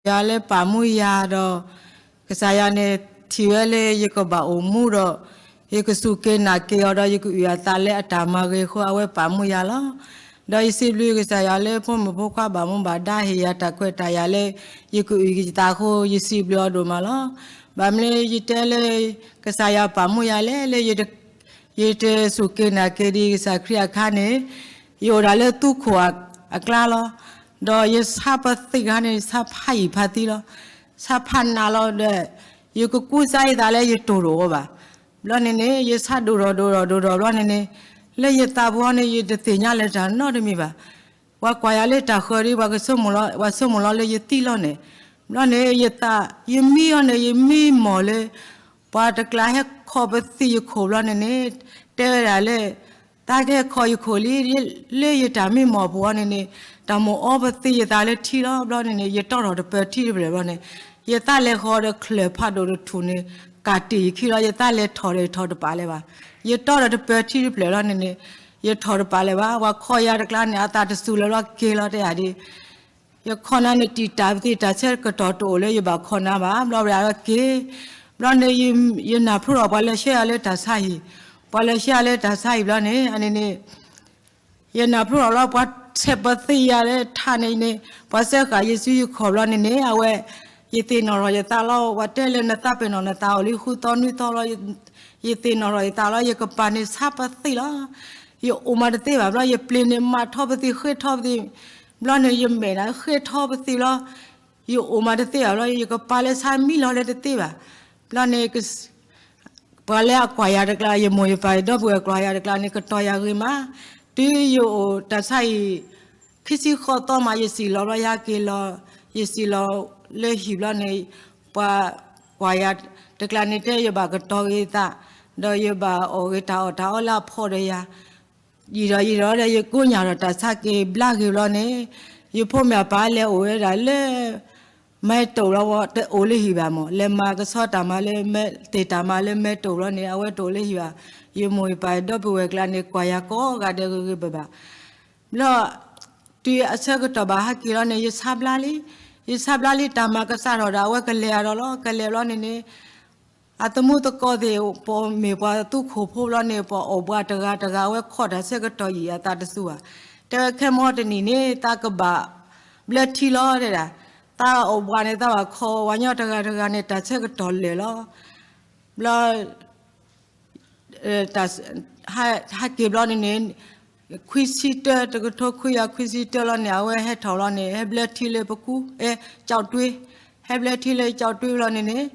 ယၤလၢပာ်မူယၤဒီး ကစၢ်ယွၤန့ၣ်ထံၣ်ဝဲလၢယကဘၣ်အိၣ်မူဒီး ယကစူၢ်က့ၤနာ်က့ၤအီၤဒီး ယကအုၣ်အသးလၢအတၢ်မၤဂ့ၤအဃိ အဝဲပာ်မူယၤလီၤ. ဒီးယစံးဘျုးကစၢ်ယွၤလၢဖိမုၣ်ဖိခွါဘၣ်မူဘၣ်ဒါဟ့ၣ်ယၤတၢ်ခွဲးတၢ်ယာ်လၢ ယကအုၣ်ယသးအဃိ ယစံးဘျုးအီၤဒိၣ်မးလီၤ. ဘၣ်မနုၤလၢယတဲလၢ ကစၢ်ယွၤပာ်မူယၤလဲၣ်လၢ ယတစူၢ်က့ၤနာ်က့ၤဒံးကစၢ်ခရံာ်အခါန့ၣ် ယအိၣ်ဒၣ်လၢသူခိၣ်အကျါလီၤ. ဒီးယဆါပသံၣ်ခါန့ၣ် ဆါဖးယံာ်ဖးသံလီၤ. ဆါဖးနးလီၤဒီး ယကကူစါယသးလၢယတိၢ်တအိၣ်ဘၣ်. ဘျီန့ၣ်န့ၣ် ယဆါဒိၣ်ထီၣ်ဒိၣ်ထီၣ်ဒိၣ်ထီၣ်ဘျီန့ၣ်န့ၣ် လၢယသးပူၤန့ၣ် ယတသ့ၣ်ညါလၢတၢ်နီတမံၤဘၣ်. ပှၤကွၢ်ယၤလၢတၢ်ဃၢၤဒီး ပှၤကဆိကမိၣ်လီၤ ပှၤဆိကမိၣ်လီၤလၢယသံလီၤန့ၣ်. ဘျီန့ၣ် ယသး ယမံအီၤန့ၣ် ယမံမီၢ်လၢ ပှၤတကျါဟဲခီပသံၣ်ယခိၣ်ဘျီန့ၣ်န့ၣ် တဲဝဲဒၣ်လၢ သးကဟဲခီယခိၣ်လံ လၢယတၢ်မံမီၢ်ပူၤအီၤန့ၣ်န့ၣ် တၢ်မိၣ်အီပသံၣ်ယသးလၢထံလီၤ. ဘျီန့ၣ်န့ၣ် ယတီထီၣ်တပၢၤထံတဖျၢၣ်ဘျီန့ၣ် ယသးလဲၤဃီၤဒီးချၢၣ်ဖးဒိၣ်တထူၣ်န့ၣ် ကၢ်တ့ၢ်ယခံလီၤ. ယသးလဲၤထီၣ်ဒီးယထီၣ်တပာ်လၢၤဘၣ်. ယတီထီၣ်တပၢၤထံတဖျၢၣ်လီၤန့ၣ်န့ၣ် ယထီၣ်တပာ်လၢၤဘၣ်. ပှၤခီယၤတကျါန့ၣ် အသးတစူၤလၢၤလီၤက့ၤလီၤတဲယၤဒ် ယခီနၤန့ၣ် တံာ်တာ်ပသံၣ်တၢ်ဆၢကတီၢ်တအိၣ်လၢယဘၣ်ခီနၤဘၣ်. ဘျီဝဲဒၣ်က့ၤ ဘျီန့ၣ် ယနၢ်ဖျိထီၣ်ပှၤလဲၤဆှၢယၤလၢတၢ်ဆါဟံၣ်, ပှၤလဲၤဆှၢယၤလၢတၢ်ဆါဟံၣ်ဘျီန့ၣ် အန့ၣ်န့ၣ် ယနၢ်ဖျိထီၣ်လီၤ ပှၤဆဲးပသံၣ်ယၤလၢထးန့ၣ်န့ၣ် ပှၤစၢဃာ်ယစုယခီၣ်ဘျီန့ၣ်န့ၣ် အဝဲ ယသ့ၣ်နီၣ်ထီၣ်ယသးလီၤ. ပှၤတဲလၢနသးပ့ၤနီၣ်နသးအိၣ်လံဃုသီနွံသီလီၤ. ယသ့ၣ်နီၣ်ထီၣ်ယသးလီၤ ယကပၤန့ၣ်ဆါပသံၣ်လီၤ. ယအိၣ်မးတသ့ဘၣ်ဘျီ ယပျ့ၤန့ၣ်မၤထီပသံၣ်ဃ့ထီပသံၣ်, ဘျီန့ၣ် ယမဲာ်န့ၣ်ဃ့ထီပသံၣ်လီၤ. ယအိၣ်မးတသ့ဘၣ်ဘျီ ယကပၤလၢဆါမံလီၤလၢတသ့ဘၣ်. ဘျီန့ၣ် ပှၤလၢအကွၢ်ယၤတကျါ ယမိၢ်ယပၢ်ယဒီပုၢ်ဝဲၢ်ကွၢ်ယၤတကျါန့ၣ် ကတီၤယၤဂ့ၤမး, တုၤယအိၣ်တၢ်ဆါဟံၣ် ခံဆံဃိးသီမး ယစံၣ်လီၤဘျီ ယဟဲက့ၤလီၤ, ယစံၣ်လီၤလၢဟံၣ်ဘျီန့ၣ် ပှၤကွၢ်ယၤတကျါန့ၣ် တဲယဘၣ်ကတီၤဂ့ၤသး, ဒီးယဘၣ်အီၣ်ဂ့ၤတၢ်အီၣ်တၢ်အီလၢအဖီဒီးယၤ ယံာ်ဒီးယံာ်ဒီးဒီး ယကိးညၣ်ဒီးတၢ်ဆါက့ၤဘျါဂ့ၤဘျီန့ၣ်, ယဖိမ့ၢ်အပၢ်လဲၤအိၣ်ဝဲဒၣ်လၢ မဲတိၢ်လီၤ တအိၣ်လၢဟံၣ်ဘၣ်မး, လဲၤမၤကဆှီတၢ်မၤလၢမဲ သ့ၣ်တၢ်မၤလၢမဲတိၢ်ဘျီန့ၣ် အဝဲတအိၣ်လၢဟံၣ်ဘၣ်. ယမိၢ်ယပၢ်ယဒီပုၢ်ဝဲၢ်ကျါန့ၣ် ကွၢ်ယၤကိးဂၤဒဲးဂ့ၤဂ့ၤဘၣ်ဘၣ်. ဘျီ တုၤအဆၢကတီၢ်ဘၣ်ဟဲက့ၤလီၤန့ၣ် ယဆါဘျါလံ, ယဆါဘျါလံ တၢ်မၤကစးထီၣ်ဒီး အဝဲကလဲၤအဒီးလီၤ. ကလဲၤဘျီန့ၣ်န့ၣ် အသမူသကိးသ့ၣ် ပမ့ၢ်ပှၤသူခိၣ်ဖိဘျီန့ၣ် ပှၤအီၣ်ဘှးတဂၤတဂၤ အဝဲခီတၢ်ဆၢကတီၢ်ယံာ်အသးတစူၤဘၣ်. တဲဝဲခဲမီတနံၤန့ၣ် သးကဘၣ်ဘျၢထံလီၤတဲဒၣ်, သးအီၣ်ဘှးန့ၣ် သးဘၣ်ခီဝဲညီတဂၤတဂၤန့ၣ် တၢ်ဆၢကတီၢ်လၢာ်လီၤ. ဘျီ ဟဲက့ၤဘျီန့ၣ်န့ၣ် ခွံဆံတၢ တကထိခွံကယၤခွံဆံတၢလီၤန့ၣ် အဝဲဟဲထီၣ်လီၤန့ၣ် ဟဲဘျၢထံလၢပကူ အဲ ကၠီၣ်တွ့, ဟဲဘျၢထံလၢကၠီၣ်တွ့လီၤန့ၣ်န့ၣ်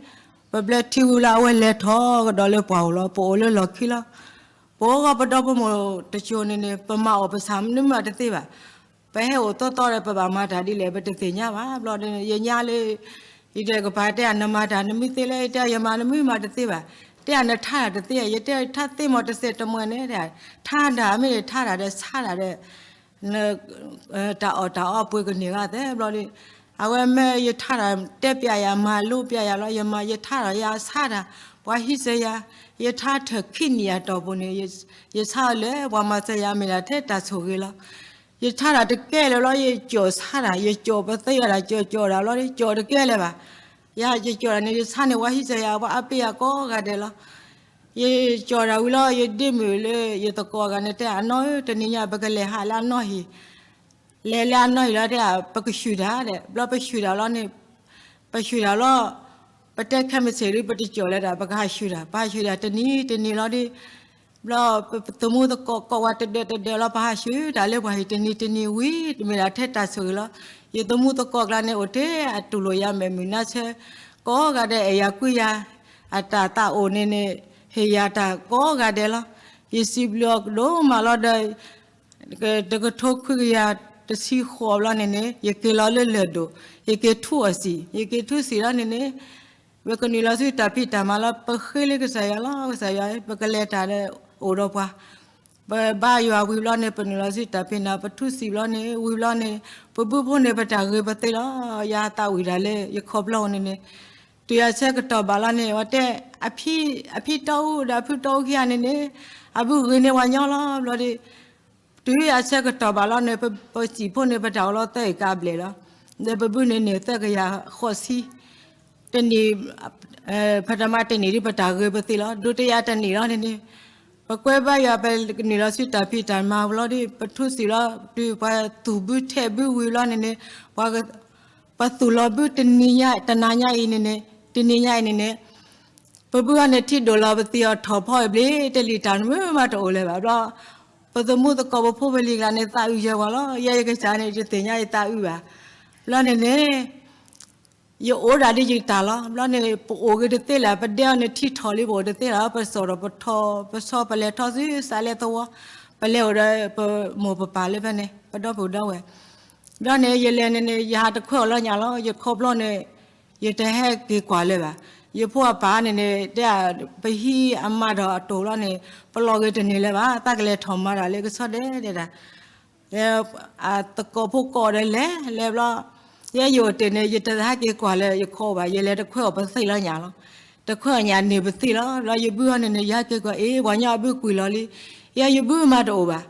ပဘျၢထံဝံၤလီၤ အဝဲလဲၤထီၣ်ကဒီးလၢပှၢ်အိၣ်လီၤ. ပအိၣ်လၢလီၢ်ခံလီၤ. ပအိၣ်ဂီၢ်ပဒီဖိမိၢ်တစိၤန့ၣ်န့ၣ် ပမၤအီၣ်ပဆၣ်နမ့ၢ်တသ့ဘၣ်. ပဟဲအိၣ်သီသီဒီး ပဘၣ်မၤတၢ်ဒ်လဲၣ် ပတသ့ၣ်ညါဘၣ်. ဘျီဒီး ယညါလၢ ယတဲကပၤတဲ နမၤတၢ်နမ့ၢ်သ့လဲၣ် တဲ ယမၤနမ့ၢ်မၤတသ့ဘၣ်. တဲနထါတၢ်တသ့ ယတဲထါသ့မ့ၢ်တစဲးတမှဲၤန့ၣ် ထါတၢ်မ့ၢ်ထါတၢ်ဒီးဆါတၢ်ဒီး တၢ်အီၣ်တၢ်အီပှ့ၤကန့ၢ်ဂၤသဲဘျီဒီး အဝဲမ့ၢ်ယထါတၢ်တဲပျးယၤ မၤလိပျးယၤလီၤ. ယမၤယထါတၢ်ယဆါတၢ် ပှၤဟံးစၢၤယၤ ယထါထၢၣ်ခံနံၣ်အတီၢ်ပူၤန့ၣ် ယဆါအီၤလၢပှၤမၤစၢၤယၤ မ့ၢ်ဒၣ်ထဲတၢ်ဆိၣ်ဂ့ၤလီၤ. ယထါတၢ်တကဲလၢၤဘျီ ယကၠီၣ်ဆါတၢ် ယကၠီၣ်ပသ့အတၢ် ကၠီၣ်ကၠီၣ်တၢ်ဘျီ ကၠီၣ်တကဲလၢၤဘၣ်. ယကၠီၣ်တၢ်န့ၣ် ယဆါန့ၣ် ပှၤဟံးစၢၤယၤ ပှၤအါပ့ၤယၤကိးဂၤဒဲးလီၤ. ယကၠီၣ်တၢ်ဝံၤလီၤ ယဒ့မုၣ်လၢယသကိးအဂၤန့ၣ်တဲ အနီၢ်ဧၢ တနံၤညါ ပကလဲၤဟးလၢအနီၢ်ဟံၣ် လဲၤလၢအနီၢ်ဟံၣ်လီၤတဲ ပကဆူၣ်တၢ်ဒီး ဘျီပဆူၣ်တၢ်လီၤန့ၣ် ပဆူၣ်တၢ်လီၤ ပတဲခဲမုၢ်ဆ့ၣ်ဒီး ပတကၠီၣ်လၢၤဒီး ပကဟးဆူၣ်တၢ် ပဟးဆူၣ်တၢ်တနံၤတနံၤလီၤဒီး ဘျီပသမူသကိးကိးဝဲတဒၢးတဒၢးလီၤ ပဟးဆူၣ်တၢ်လၢပှၤဟံၣ်တနံၤတနံၤဝံၤ တမ့ၢ်ဒၣ်ထဲတၢ်ဆိၣ်ဂ့ၤလီၤ. ယသမူသကိးကျါန့ၣ် အိၣ်ထဲအတူၢ်လိာ်ယၤမဲာ်မုာ်နါဆၢ ကိးဂၤဒဲးအဲၣ်ယၤကွံယၤ အတၢ်သးအိၣ်န့ၣ်န့ၣ် ဟ့ၣ်ယၤတၢ်ကိးဂၤဒဲးလီၤ. ယစံးဘျုးအီၤဒိၣ်မးလီၤဒီး တကထိခွံကယၤတဆံဃိးဘျီန့ၣ်န့ၣ် ယက့ၤလီၤလၢလၢၢ်ဒိၣ် ယက့ၤထူအီၤစံာ် ယက့ၤထူစံာ်လီၤန့ၣ်န့ၣ် ပကနုာ်လီၤဆူတၢ်ဖံးတၢ်မၤလီၤ ပဃ့လၢကစၢ်ယွၤလီၤ ကစၢ်ယွၤ ပကလဲၤတၢ်ဒီးအိၣ်ဒီးပှၤ ပဘါယွၤဝံၤဘျီန့ၣ် ပနုာ်လီၤဆူတၢ်ဖံးတၢ် ပထူစံာ်ဘျီန့ၣ် ဝံၤဘျီန့ၣ် ပဘုဖိန့ၣ် ပတၢ်ဂ့ၤပသ့လီၤ ယၤသးဝံၣ်တၢ်လၢယခီဖျိန့ၣ်န့ၣ် တုၤအဆၢကတီၢ်ဘၣ်လီၤန့ၣ် အဝဲတဲ အဖံ အဖံတီအူဒီးအဖုတီအူခံဂၤန့ၣ်န့ၣ် အဘုဂ့ၤန့ၢ်ပှၤညီလီၤ ဘျီဒီး တုၤအဆၢကတီၢ်ဘၣ်လီၤန့ၣ် ပစံာ်ဖိန့ၣ် ပတၢ်အိၣ်လီၤသၢအံၤကါဘျဲၣ်လီၤ. ဒီးပဘုၣ်န့ၣ်န့ၣ်သၢကယၤဃိးဆံ, တနံၣ်, ဖဲတမါတနံၣ်ဒ်ပတၢ်ဂ့ၤပသ့လီၤ, ဒုတိယတနံၣ်လီၤန့ၣ်န့ၣ်, ပကွဲဘါယွၤပနုာ်လီၤဆူတၢ်ဖံးတၢ်မၤလီၤဒီး ပထူစံၣ်လီၤ တုၤပှၤသူၣ်ဘုထဲးဘုဝံၤလီၤန့ၣ်န့ၣ်, ပှၤသူၣ်လီၤဘုတနံၤညါ တနၤညါအံၤန့ၣ်န့ၣ် တနံၤညါအံၤန့ၣ်န့ၣ် ပဘုၣ်အီၤန့ၣ်ထံၣ်ဒိၣ်လီၤ ပသံအီၤထီၣ်ဖီအဘျ့တလံာ် တၢ်မုာ်မးတအိၣ်လၢၤဘၣ်. ဘျီ ပသမူသကိးပဖိပလံၤကျါန့ၣ် သးအုးယဲၢ်ပှၤလီၤ. ယဲယကစၢ်န့ၣ် ယတသ့ၣ်ညါယသးအုးဘၣ်. ဘျီန့ၣ်န့ၣ် ယအိၣ်ဒၣ်ဒ်ယတၢ်လီၤ. ဘျီန့ၣ် ပအိၣ်ဂ့ၤတသ့လၢၤ ပဒဲအီၤန့ၣ်ထံၣ်ထီၣ်လံ ပအိၣ်တသ့လၢၤ ပစိာ်ထီၣ်ပထီၣ် ပဆီပလဲၤထီၣ်ဆူစးလဲသဝီ, ပလဲၤအိၣ်ဒီးပမိၢ်ပပၢ်လၢဖဲန့ၣ် ပဒီပုၢ်ဒီဝဲၢ်. ဘျီန့ၣ် ယလဲၤန့ၣ်န့ၣ် ယဟးတခွဲးအီၤလီၤညါလီၤ. ယခီဖျိန့ၣ် ယတဟဲက့ၤကွၢ်လၢၤဘၣ်. ယဖိအပၢ်န့ၣ်န့ၣ် တဲ ပဟံးအမါဒီးအတိၢ်လီၤန့ၣ် ပလီၤဂ့ၤတန့ၢ်လၢၤဘၣ်, သးကလဲၤထီၣ်မၤတၢ်လၢကဆီဒဲဒဲဒၣ် အသကိးဖိကိးဒီးလဲၤလဲၤဘျီ, ယဲယအိၣ်တ့ၢ်န့ၣ် ယတဟဲက့ၤကွၢ်လၢၤ ယခီဘၣ်, ယလဲၤတခွဲးအီၤပသ့လီၤညါလီၤ. တခွဲးအီၤညါန့ၢ်ပသ့လီၤ. ဘျီယဘုၣ်အီၤန့ၣ်န့ၣ် ယဟဲက့ၤကွၢ် အ့ ပှၤညီအဘုၣ်ကွံာ်လီၤလံ. ယဲယဘုၣ်မၤတအိၣ်ဘၣ်.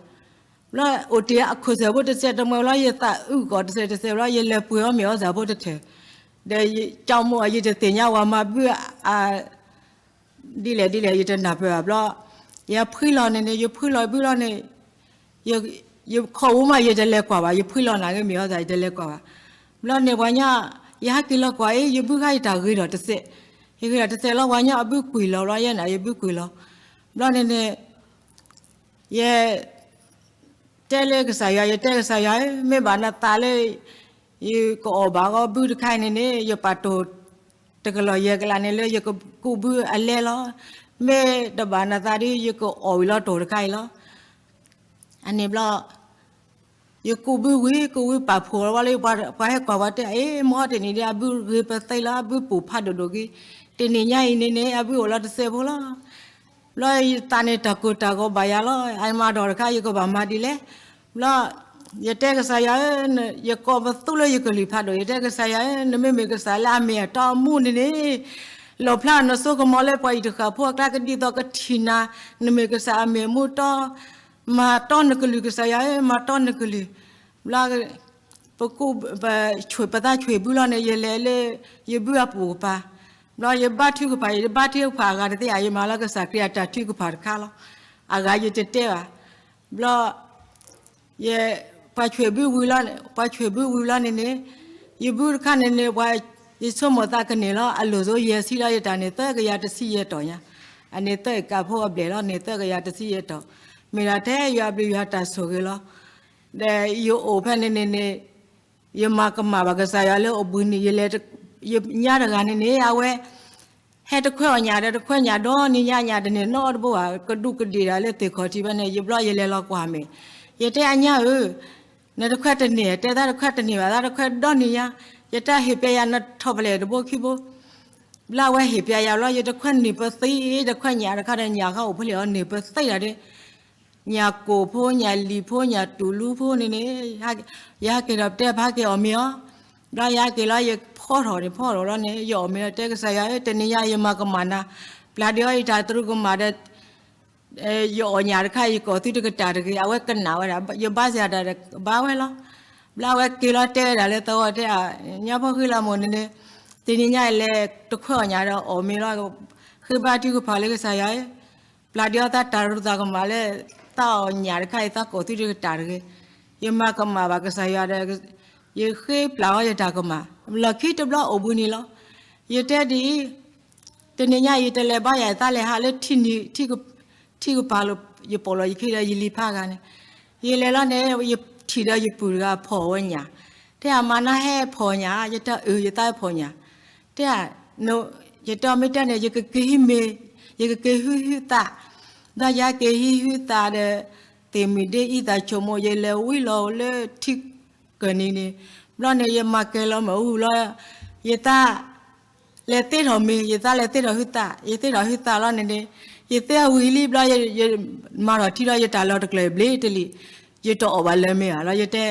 ဘျီအိၣ်တ့ၢ်အခိၣ်စၢၢ်ဖိတစဲးတမှဲဘျီ ယသးအုးကီးတစဲးတစဲးဘျီ ယလဲၤပှ့ၤအီၤမ့ၢ်အီၣ်စၢ်ဖိတထၢၣ်, ဒီးယကၠီမိၣ်အီၤ ယတသ့ၣ်ညါဝဲမၤဘုၣ်အ ဒ်လဲၣ်ဒ်လဲၣ် ယတနၢ်ပၢၢ်ဘၣ်ဘျီ, ယဖှံလီၤန့ၣ်န့ၣ် ယဖှံလီၤဘုၣ်လီၤန့ၣ်, ယခီၣ်ဧိၤမး ယတလဲၤကွၢ်ဘၣ်, ယဖှံလီၤနၤက့မ့ၢ်အီၣ်စၢ် ယတလဲၤကွၢ်ဘၣ်. ဘျီန့ၣ်ပှၤညီ, ယဟဲက့ၤလီၤကွၢ်အံၤ ယဘုၣ်ဃါယတၢ်ဂ့ၤထီၣ်တစဲး, ယဂ့ၤထီၣ်တစဲးလီၤ ပှၤညီအဘုၣ်ကွံာ်လီၤဘျီ ယဲန့ၣ် ယဘုၣ်ကွံာ်လီၤ. ဘျီန့ၣ်န့ၣ် ယ တဲလၢကစၢ်ယွၤ, ယတဲကစၢ်ယွၤဧၢ, မ့ၢ်ဘၣ်နသးလၢ ယကအီၣ်ဘၣ်အီဘုၣ်တခါအံၤန့ၣ်န့ၣ် ယပာ်တိၢ်တကလီၢ်ယဲၢ်ကလးန့ၣ် လၢယကကူးဘုၣ်အလဲလီၤ. မ့ၢ်တဘၣ်နသးဒီး ယကအီၣ်ဝံၤလီၤတိၢ်တခါအံၤလီၤ. အန့ၣ်ဘျီ ယကူးဘုၣ်ဝံၤ ကူးဝံၤပာ်ဖှိၣ်လီၤဝဲလၢ ပှၤဟဲကွၢ်ဝဲတဲ အ့ မဟီတနံၤဒီး အဘုၣ်ဂ့ၤပသ့လီၤ အဘုၣ်ပူၤဖးဒိၣ်ဒိၣ်က့ၤ, တနံၤညါအံၤန့ၣ်န့ၣ် အဘုၣ်အိၣ်လီၤတစဲးဖိလီၤ. ဘျီယသးန့ၣ်တၢ်ကိၢ်တၢ်ဂီၤဘၣ်ယၤလီၤ. အမၤဒိၣ်တခါ ယကဘၣ်မၤဒ်လဲၣ်. ဘျီ ယတဲကစၢ်ယွၤဧၢ, ယကိးပသူလၢယကလုၢ်ဖးဒိၣ်, ယတဲကစၢ်ယွၤဧၢ, နမ့မ့ၢ်ကစၢ်လၢအမ့ၢ်အတီအမူန့ၣ်န့ၣ်, လီၣ်ဖျါနစိကမီၤလၢပှၤအံၤတဃၣ်ဖိအကျါ ကဒ်သိးကထံၣ်နၤ, နမ့ၢ်ကစၢ်အမ့ၢ်အမူတီ, မၤတီနကလုၢ်ကစၢ်ယွၤဧၢ, မၤတီနကလုၢ်. ဘျီ ပကူး, ပဆှၢပသးဆှၢဘုၣ်လီၤန့ၣ် ယလဲၤလၢ ယဘုၣ်အပူၤကပၤ, ဘျီယဘါထုကဖၣ်, ယတဘါထုကဖၣ်အဂၤတသ့ဧါ, ယမၤလီၤကစၢ်ခရံာ်အတၢ်ထုကဖၣ်တခါလီၤ. အဂၤယတတဲဘၣ်. ဘျီ ယ ပှၤဆှၢဘုၣ်ဝံၤလီၤ, ပှၤဆှၢဘုၣ်ဝံၤလီၤန့ၣ်န့ၣ်, ယဘုၣ်တခါန့ၣ်န့ၣ် ပှၤ ယဆိကမိၣ်သးကန့ၢ်လီၤ, အလိၣ်စိယဲၢ်ဆံလီၤ ယတၢ်န့ၣ်သၢကယၤတဆံယဲၢ်တီၢ်ညါ, အန့ၣ်သၢကးဖိအဘျဲၣ်လီၤန့ၣ် သၢကယၤတဆံယဲၢ်တီၢ်, မ့ၢ်ဒၣ်ထဲယွၤဘျုးယွၤတၢ်ဆိၣ်ဂ့ၤလီၤ. ဒီးယအိၣ်ဖဲန့ၣ်န့ၣ်န့ၣ် ယမၤကမၣ်ဘၣ်ကစၢ်ယွၤလၢအိၣ်ဘှံးနံၤ ယလဲၤ, ယညါတဂၤန့ၣ်န့ၣ် အဝဲ ဟဲတခွဲးအီၣ်ညၣ်ဒီး တခွဲးညၣ်ဒီနံၤညါ ညၣ်တန့ၢ်နီတဘိဘၣ်, ကဒူးကဒ့ၣ်ဒၣ်လၢသ့ၣ်ခီၣ်ထံးဖဲန့ၣ်, ယဘျီယလဲၤလီၤကွၢ်မ့ၢ်, ယတဲအညါဧၢ, နတခွဲးတန့ၢ်, တဲသးတခွဲးတန့ၢ်ဘၣ်, သးတခွဲးဒီနံၤညါ, ယတၢ်ဟ့ၣ်ပျဲယၤနထီၣ်ဖဲလဲၣ်တဘိခံဘိ, ဘျီအဝဲဟ့ၣ်ပျဲယၤဘျီ ယတခွဲးန့ၢ်ပသ့, တခွဲးညၣ်တခါဒီးညၣ်ဃါအိၣ်ဖဲလဲၣ်အီၤန့ၢ်ပသ့ဒၣ်ဒ့ ညၣ်ကိၣ်ဖိ ညၣ်လံၤဖိ ညၣ်တူၢ်လူဖိန့ၣ်န့ၣ်, ယဟဲက့ၤဒီးပတဲဖးက့ၤအီၣ်မ့ၤအီၤ, ဘျီယဟဲက့ၤလီၤ ယဖီထီၣ်န့ၣ် ဖီထီၣ်လီၤန့ၣ် ယအီၣ်မ့ၤဒီးတဲကစၢ်ယွၤဧၢ တနံၤညါယမၤကမၣ်နၤ, ပျၢ်ဒံးအီၤယတၢ်တရူးကမၣ်ဒီး ယအီၣ်ညၣ်တခါ ယကိာ်သုတကတၢၢ်တဂ့ၤ, အဝဲကနၣ်ဝဲဒၣ် ယဘါစ့ၢ်တၢ်ဒီးဘါဝဲလီၤ. ဘျီအဝဲက့ၤလီၤတဲဝဲဒၣ်လၢသဝီတဲ ညါဖီဃံလီၤမိၢ်န့ၣ်န့ၣ်, တနံၤညါအံၤလဲၤတခွဲးအီၣ်ညၣ်ဒီးအီၣ်မ့ၤလီၤ, ဃ့ဘါထုကဖၣ်လၢကစၢ်ယွၤဧၢ ပျၢ်ဒံးအီၤသးတၢ်ရူးသးကမၣ်လၢ သးအီၣ်ညၣ်တခါအံၤ သးကိာ်သုတကတၢၢ်တဂ့ၤ, ယမၤကမၣ်ဘၣ်ကစၢ်ယွၤဒီး ယဃ့ပျၢ်အီၤယတၢ်ကမၣ်, လီၢ်ခံတဘျီအိၣ်ဘှံးနံၤလီၤ. ယတဲဒ်အံၤ, တနံၤညါအံၤ တလဲၤဘါယၤ သးလဲၤဟးလၢထံကပၤလိၤ ယပိာ်လီၤယခံဒီးယလံၤဖးဂၤန့ၣ်, ယလဲၤလီၤန့ၣ် ယထံၣ်ဒီးယပုၢ်တဂၤဖီၣ်ဝဲညၣ်, တဲအမါနဟဲဖီၣ်ညၣ်, ယတဲအၢ ယသးဖီၣ်ညၣ်, တဲ ယတဲအီၤမ့ၢ်တဲန့ၣ် ယကက့ၤဟံးမ့ၤ, ယကက့ၤဟံးဟုသး, ဒီးယက့ၤဟံးဟုသးဒီး သ့ၣ်မုၢ်ဒ့အံသးဆိကမိၣ် ယလဲၤဝံလီၤလၢထံကၢၢ်နံၤန့ၣ်, ဘျီန့ၣ် ယမၤကဲၤလီၤမ့ၣ်အူလီၤ, ယသး လဲၤသ့ထီၣ်မ့ၤ ယသးလဲၤသ့ထီၣ်ဟုသး, ယသ့ထီၣ်ဟုသးလီၤန့ၣ်န့ၣ်, ယသ့အဝံၤလံဘျီ ယမၤထီၣ်ထံဒီးယတၢ်လီၤတကျၢၤဘျ့တလံ, ယတအီၣ်ဘၣ်လၢၤမ့ၤဧါလီၤ, ယတဲ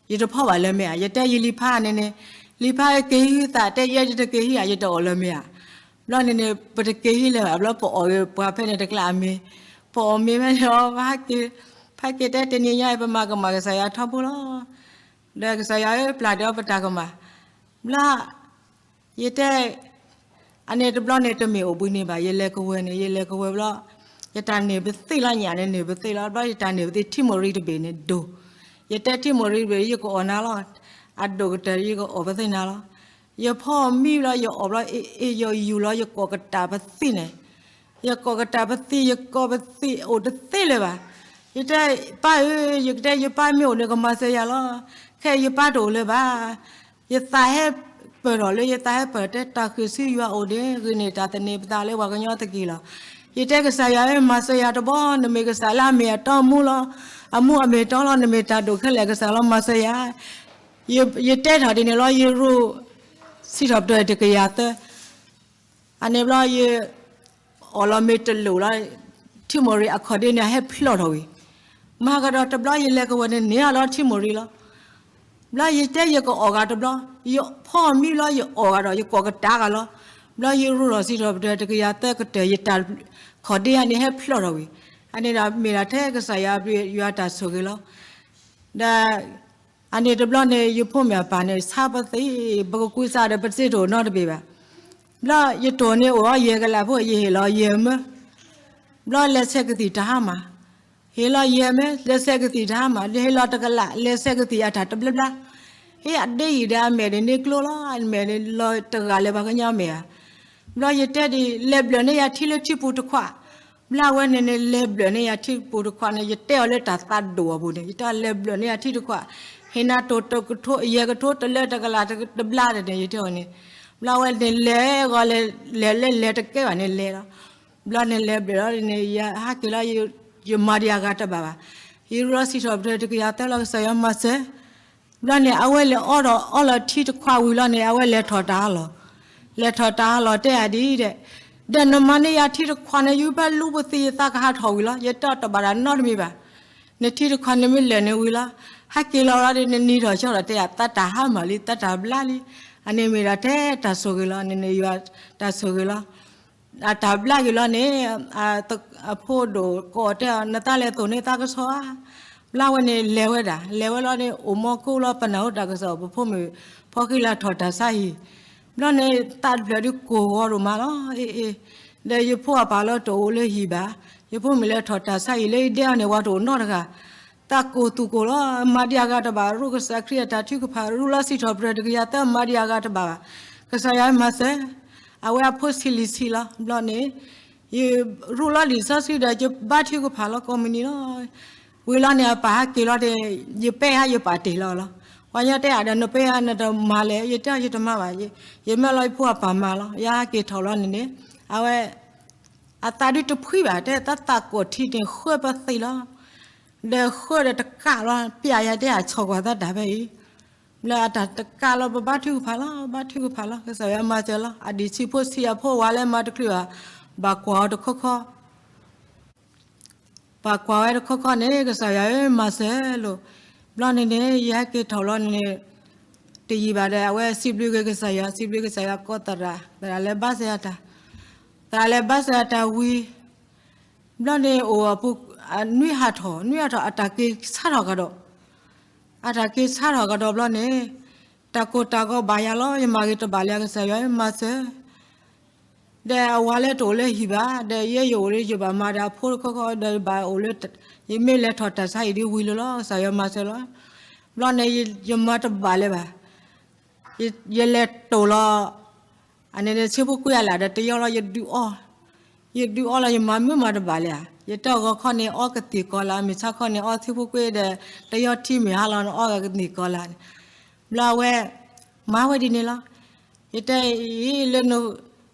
ယတဖီၣ်ဘၣ်လၢၤမ့ၤဧါ, ယတဲယလံၤဖးန့ၣ်န့ၣ်, လံၤဖးက့ၤဟံးဟုသး တဲယဲယတက့ၤဟံးဧါ ယတအီၣ်လၢၤမ့ၤဧါ, ဘျီန့ၣ်န့ၣ် ပတက့ၤဟံးလၢၤဘၣ် ဘျီပအီၣ်ဂ့ၤပှၤဖဲန့ၣ်တကျါအမ့ၤ, ပအီၣ်မ့ၤဖဲန့ၣ်အီၤ ဖးက့ၤတဲတနံၤညါအံၤ ပမၤကမၣ်ကစၢ်ယွၤထီဘိလီၤ. ဒီးကစၢ်ယွၤဧၢ ပျၢ်တ့ၢ်အီၤပတၢ်ကမၣ်, ဘျီ ယတဲ အန့ၣ်တဘျီန့ၣ်တမ့ၢ်အိၣ်ဘှံးန့ၣ်ဘၣ်, ယလဲၤကဝဲၤန့ၣ် ယလဲၤကဝဲၤဘျီ ယတၢ်န့ၢ်ပသ့ၣ်လီၤ ညၣ်န့ၣ်န့ၢ်ပသ့ၣ်လီၤ, ဘျီယတၢ်န့ၢ်ပသ့ၣ် ထံမိၣ်ရံတဘ့ၣ်န့ၣ်ဒိၣ်, ယတဲထံမိၣ်ရံတဘ့ၣ် ယကအိၣ်နၤလီၤ, အဒိၣ်ကတၢၢ် ယကအိၣ်ပသ့ၣ်နၤလီၤ, ယဖီမံဘျီ ယအိၣ်ဘျီ အ့ၣ်အ့ၣ် ယယူၤလီၤ ယကိးကတၢၢ်ပသ့ၣ်န့ၣ် ယကိးကတၢၢ်ပသ့ၣ် ယကိးပသ့ၣ်အိၣ်တသ့လၢၤဘၣ်, ယတဲ ပၢ်ဧၢ ယကတဲ ယပၢ်မ့ၢ်အိၣ်န့ၣ် ကမၤစၢၤယၤလီၤ, ခဲအံၤယပၢ်တအိၣ်လၢၤဘၣ်, ယသးဟဲပၢၢ်ထီၣ်လၢ ယသးဟဲပၢၢ်တဲ တၢ်ဃ့ၢ်ဆူယွၤအိၣ်ဒံး ဂ့ၤန့ၢ်တၢ်သန့ၤပသးလၢပှၤကညီတက့ၢ်လီၤ, ယတဲကစၢ်ယွၤဧၢ မၤစၢၤယၤတဘျီ, နမ့ၢ်ကစၢ်လၢအမ့ၢ်အတီအမူလီၤ, အမူအမ့ၢ်တီလီၤ, နမ့ၢ်တၢ်ဒိၣ်ခဲလၢာ်ကစၢ်လီၤ မၤစၢၤယၤ, ယတဲထီၣ်ဒ်န့ၣ်လီၤ ယရိၣ် စံးထီၣ်ပတြၢၤတကယၤသၢ, အန့ၣ်ဘျီယ အီၣ်လီၤမ့ၢ်တလိၣ်လီၤ, ထံမိၣ်ရံအခီၣ်ဒ့န့ၣ် အဟဲဖျိးထီၣ်ဝံၤ, မၤကဒီးတဘျီယလဲၤကဝဲၤန့ၣ်န့ၢ်အီၤလီၤထံမိၣ်ရံလီၤ, ဘျီယတဲယကအီၣ်ဂၤတဘျီ, ယဖီမံဘျီယအီၣ်ဂၤဒီး ယကိးကတၢၢ်ဂၤလီၤ, ဘျီယရိၣ်ထီၣ်စံးထီၣ်ပတြၢၤတကယၤသၢကတၢၢ် ယတၢ်ခီၣ်ဒ့ယၤန့ၣ်ဟဲဖျိးထီၣ်ဝံၤ, အန့ၣ်ဒီးမ့ၢ်ဒၣ်ထဲကစၢ်ယွၤအဘျုးယွၤတၢ်ဆိၣ်ဂ့ၤလီၤ, ဒီး အန့ၣ်တဘျီန့ၣ် ယဖိမုၣ်အပၢ်န့ၣ် ဆါပသံ, ပကကွံစးဒီးပစ့တအိၣ်နီတဘ့ၣ်ဘၣ်, ဘျီယတိၢ်န့ၣ်အိၣ်အီၤယဲၢ်ကလးဖိ ယဟ့ၣ်လီၤယဲၢ်မၢ, ဘျီလဲၤဆဲးကသံၣ်တၢ်ဟါမၢ်, ဟ့ၣ်လီၤယဲၢ်မၢ လဲၤဆဲးကသံၣ်တၢ်ဟါမၢ်, ယဟ့ၣ်လီၤတကလး လဲၤဆဲးကသံၣ်အတၢ်တဘျီဘျီ, ဟ့ၣ်အဒ့အံၤဒီးအမဲာ်န့ၣ်န့ၢ်ကျိလီၤ, အမဲာ်န့ၣ်လီၤတဂၤလၢပှၤကညီမဲာ်ဧါ, ဘျီယတဲဒ် လဲၤဘျၢၣ်န့ၢ်ယၤထံလၢထံပူၤတခွး, ဘျီအဝဲန့ၣ်န့ၣ် လဲၤဘျၢၣ်န့ၢ်ယၤထံပူၤတခွးန့ၣ် ယတဲအီၤလၢတၢ်သးဒိၣ်အပူၤန့ၣ် ယတဲအီၤလဲၤဘျၢၣ်န့ၢ်ယၤထံတခွး, ဟ့ၣ်နၤတိၢ်တကထိ ယဲၢ်ကထိ တလၢတကလးတဘျါန့ၣ် ယတဲအီၤန့ၣ်, ဘျီအဝဲန့ၣ်လဲၤဂီၤလဲၤ လဲၤလဲၤလဲၤတကဲဘၣ်န့ၣ်လဲၤလီၤ, ဘျီန့ၣ်လဲၤဘျၢၣ်လီၤန့ၣ် ယဟးက့ၤလီၤ ယမၤဒံးအဂၤတဘၣ်ဘၣ်, ယရူလီၤစံးထီၣ်ပတြၢၤတကယၤသၢလီၤ ကစၢ်ယွၤမၤစၢၤ ဘျီန့ၣ် အဝဲလဲၤအီဒီးအီလီၤထံတခွးဝံၤလီၤန့ၣ် အဝဲလဲၤထီၣ်တၢ်အလီၢ်, လဲၤထီၣ်တၢ်အလီၢ်တဲအဒ်ဒီး, ဒီးနမၤန့ၢ်ယၤထံတခွးန့ၣ် ယဘၣ်လူပသံယသးကဟးထီၣ်ဝံၤလီၤ, ယတဲအီၤတဘၣ်တၢ်နီတမံၤဘၣ်, နထံတခွးန့ၣ်မ့ၢ်လၢာ်န့ၣ်ဝံၤလီၤ, ဟဲက့ၤလီၤလီၤဒီး နနံၤထီၣ်ဆၢထီၣ်တဲယၤ သးတၢ်ဟါမၢ်လံ သးတၢ်ဘျါလံ, အန့ၣ်မ့ၢ်ဒၣ်ထဲတၢ်ဆိၣ်ဂ့ၤလီၤ နန့ၣ်ယွၤတၢ်ဆိၣ်ဂ့ၤလီၤ အတၢ်ဘျါက့ၤလီၤန့ၣ်, အဖိဒိၣ်ကိးတဲအီၤ နသးလဲၤသိၣ်န့ၢ်သးကဆှီဧါ, ဘျါဝဲန့ၣ်လဲၤဝဲဒၣ် လဲၤဝဲလီၤန့ၣ် အိၣ်မီကိလီၤ ပနၢ်ဟူတၢ်ကစီၣ် ပဖိမုၣ်ဖီဃံလၤထီၣ်တၢ်ဆါဟံၣ်, ဘျီန့ၣ် သးတဖျၢၣ်ဒုးကိၢ်ဂီၤဒိၣ်မးလီၤ အ့ၣ်အ့ၣ်, ဒီးယဖိအပၢ်လီၤတအိၣ်လၢဟံၣ်ဘၣ်, ယဖိမုၣ်လဲၤထီၣ်တၢ်ဆါဟံၣ်လၢယဒဲအီၤန့ၣ် ပှၤတအိၣ်နီတဂၤ သးကိၢ်သူၣ်ကိၢ်လီၤ မၤဒံးအဂၤတဘၣ် ရူၢ်ကစၢ်ခရံာ်အတၢ်ထုကဖၣ် ရူလီၤစံးထီၣ်ပတြၢၤတကယၤသၢ မၤဒံးအဂၤတဘၣ်ဘၣ်, ကစၢ်ယွၤမၤစၢၤ, အဝဲအဖိဆံးလံာ်ဆံးလီၤ ဘျီန့ၣ်, ယရူလီၤလံာ်စီဆှံဒီး ယဘါထုကဖၣ်လီၤကိးမုၢ်နံၤလီၤ, ဝံၤလီၤန့ၣ် အပၢ်ဟဲက့ၤလီၤဒီး ယပဲဟးယပာ်တ့ၢ်လီၤလီၤ, ပှၤညီတဲအါဒီး နပဲဟးနတမၤလဲၣ် ယတဲယတမၤဘၣ်, ယမၢလီၤယဖိအပၢ်မၤလီၤ ယဟဲက့ၤထီၣ်လီၤန့ၣ်န့ၣ်, အဝဲ အသးဒုတဖှံဘၣ် တဲသးသးကိးထံန့ၣ် ဃၢပသံလီၤ, ဒီးဃၢဒီးတကးလီၤ ပျဲယၤတဲအဆီၣ်ကွၢ်သးတၢ်ဖဲအံၤ, လၢအတၢ်တကးလီၤ ပဘါထုကဖၣ်လီၤ ဘါထုကဖၣ်လီၤ ကစၢ်ယွၤမၤစၢၤလီၤ အဒံၣ်ဆံးဖိဆံးအဖိဝၤလၢမၤတချုးဘၣ်, ဘၣ်ကွၢ်အီၤတခီခီ ပှၤကွၢ်ဝဲတခီခီန့ၣ် ကစၢ်ယွၤဧၢ မၤစၢၤလိာ်, ဘျီန့ၣ်န့ၣ် ယဟဲက့ၤထီၣ်လီၤန့ၣ်န့ၣ်, တယံာ်ဘၣ်ဒီး အဝဲစံးဘျုးက့ၤကစၢ်ယွၤ စံးဘျုးကစၢ်ယွၤကိးသရၣ် သရၣ်လဲၤဘါစၢၤအတၢ်, သရၣ်လဲၤဘါစၢၤအတၢ်ဝံၤ, ဘျီန့ၣ်အိၣ်အပူၤ, နွံဟးထီၣ် နွံဟးထီၣ် အတၢ်က့ၤဆါထီၣ်ကဒီး, အတၢ်က့ၤဆါထီၣ်ကဒီးဘျီန့ၣ်, တၢ်ကိၢ်တၢ်ဂီၤဘၣ်ယၤလီၤ ယမၤဂ့ၤတဘၣ်လၢ ကစၢ်ယွၤမၤစၢၤ ဒီးအဝၤလၢတအိၣ်လၢဟံၣ်ဘၣ်, ဒီးယဲယအိၣ်လၢယဘၣ်မၤဒီးအဖိတခီခီ ဒီးဘၣ်အိၣ်လၢ, ယမ့ၢ်လဲၤထီၣ်တၢ်ဆါဟံၣ်ဒ်ဝံၤလီၤလီၤ ကစၢ်ယွၤမၤစၢၤလီၤ, ဘျီန့ၣ် ယမၤတဘၣ်လၢၤဘၣ်, ယလဲၤတိၢ်လီၤ, အန့ၣ်န့ၣ် ဆ့ဖိကွ့အလၢ်ဒီးတယီလီၤ ယဒုးအီၣ်, ယဒုးအီလီၤ ယမၤမုာ်မၤတဘၣ်လၢၤဧါ, ယတဲဂီၤခီန့ၣ် အီကသံၣ်ကီၤလၢ် မုၢ်ဆါခီန့ၣ် အီဆ့ဖိကွ့ဒီး တယီထံမ့ၢ်ဟါလီၤ အီဂၤကသံၣ်ကီၤလၢ်န့ၣ်, ဘျီအဝဲ မၤဝဲဒ်န့ၣ်လီၤ, ယတဲအံၤလၢ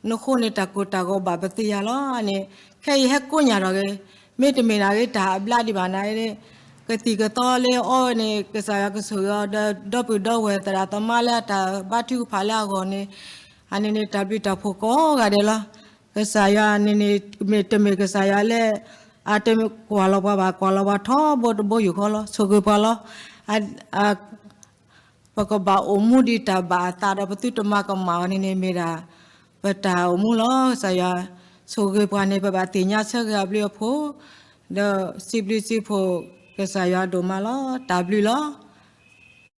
နဃိန့ၣ် တၢ်ကိၢ်တၢ်ဂီၤဘၣ်ပသ့ၣ်ညါလီၤန့ၣ်, ခဲအံၤဟဲကိးညၣ်ထီၣ်က့ၤ, မ့တမ့ၢ်ဒၣ်ဂ့ၤတၢ်အဘျါဒံးဘၣ်နၤ, ကသံၣ်ကသီလၢအီန့ၣ် ကစၢ်ယွၤကဆိၣ်ဂ့ၤအီၤဒီး ဒီပုၢ်ဒီဝဲၢ်သရၣ်သမါလၢအတၢ်ဘါထုကဖၣ်လၢအဂီၢ်န့ၣ်, အန့ၣ်န့ၣ် တၢ်ဘျုးတၢ်ဖှိၣ်ကိးဂၤဒဲးလီၤ, ကစၢ်ယွၤန့ၣ်န့ၣ် မ့တမ့ၢ်ကစၢ်ယွၤလၢ အတကွၢ်လီၤပှၤဘၣ် ကွၢ်လီၤပှၤထီဘိတဘိယူၢ်ဃီလီၤ ဆိၣ်ဂ့ၤပှၤလီၤ ပကဘၣ်အိၣ်မူဒံးတၢ်ဘၣ်အသးဒီး ပသုတမၤကမၣ်အီၤန့ၣ်န့ၣ် မ့ၢ်ဒၣ် ပတၢ်အိၣ်မူလီၤ. ကစၢ်ယွၤဆိၣ်ဂ့ၤပှၤန့ၣ် ပဘၣ်သ့ၣ်ညါဆၢဂ့ၤအဘျုးအဖှိၣ်, ဒီးစံးဘျုးစံးဖှိၣ်ကစၢ်ယွၤဒိၣ်မးလီၤ. တၢ်ဘျုးလီၤ.